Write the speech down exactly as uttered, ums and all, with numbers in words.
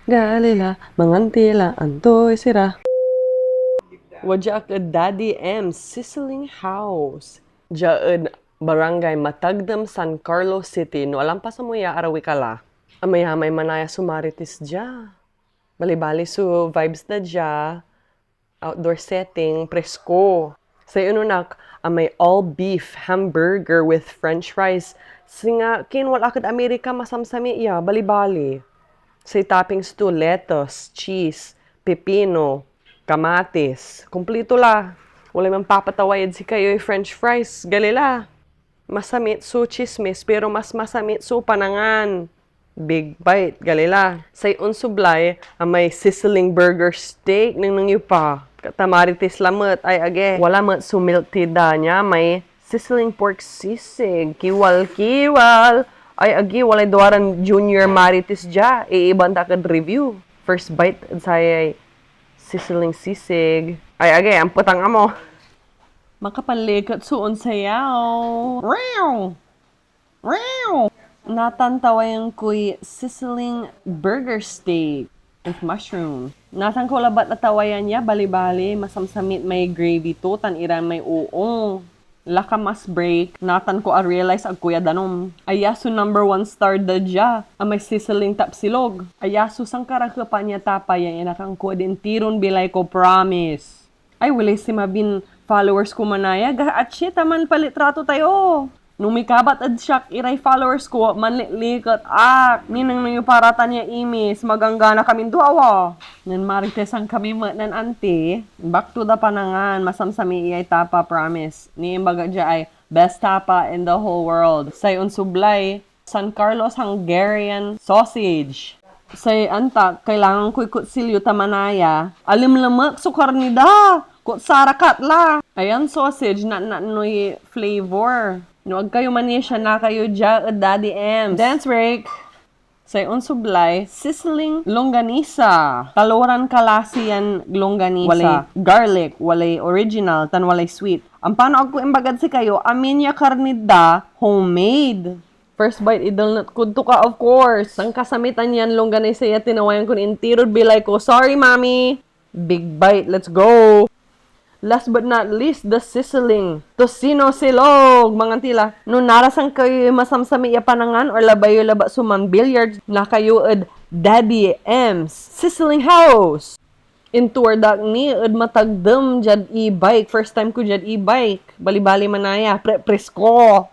Gali la, mangan ti la, antoy sira. Wadya ak ed Daddy M's Sizzling House. Dia ed Barangay Matagdem, San Carlos City. No alam pa sa muya, arawi ka la. Amayamay manaya so Marites dia. Balibali so vibes da dia. Outdoor setting, presko. Say ononak, amay all beef hamburger with french fries. Singa kinwal ak ed Amerika, masamsamit ya, balibali. Say toppings to, lettuce, cheese, pipino, kamatis. Kumplito la. Walay manpapataway ed sikayoy french fries. Gali la. Masamit so chismis, pero mas masamit so panangan. Big bite, gali la. Say onsublay, amay sizzling burger steak, nengneng yo pa. Katamarites lamet, ay agi. Wala met so milk tea da nia, may sizzling pork sisig, kiwal-kiwal. Ay agi, walay duaran junior Marites dia, iiban ta ed review. First bite ed sayay sizzling sisig. Ay agi, ampetang amo. Makapanliket so onsayaw. Wow! Wow! Natan tawayan koy sizzling burger steak with mushroom. Natan ko labat a tawayan ya, balibali, masamsamit may gravy to, tan iran may uong. Laka mas break, natan ko a-realize agko ya danom. Aya so number one star da dia, amay sizzling tapsilog. Aya so sankarakepan ya tapa ya inakan ko ed intiron bilay ko, promise. Ay, walay sinmabin followers ko manaya, ga atsi ta manpalitrato tayo. No mikabat ed siak iray followers ko, manlikliket ak. Ninengneng yo pa ratan ya imis, maganggana kamin duawa. Nen Marites kami met nen Auntie, back to the panangan, masamsamit yay tapa, promise. Ni imbaga dia ay best tapa in the whole world. Say onsublay, San Carlos Hungarian sausage. Say antak, kailangan koy kutsilyo ta manaya. Alimlemek so karni da! Kutsara kat la! Ayan sausage, natnatnoy flavor. No ag kayo manisia, nakayo dia ed Daddy M's. Dance break! Say onsublay, sizzling longganisa. Kaloran kalasi yan longganisa. Walay garlic, walay original, tan walay sweet. Ampano agko imbagad sikayo, amin ya karni da, homemade. First bite, idolnat kod to ka, of course. Sankasamitan yan longganisa ya tinawayan kon intirod bilay ko. Sorry, Mommy! Big bite, let's go! Last but not least, the sizzling tocino silog! Mangan ti la. No narasan kayoy masamsamit ya panangan or labay yo labat so man-billiards, nakayo ed Daddy M's Sizzling House! Intour da ak ni ed Matagdem diad e-bike. First time ko diad e-bike. Balibali manaya, pre-, presko.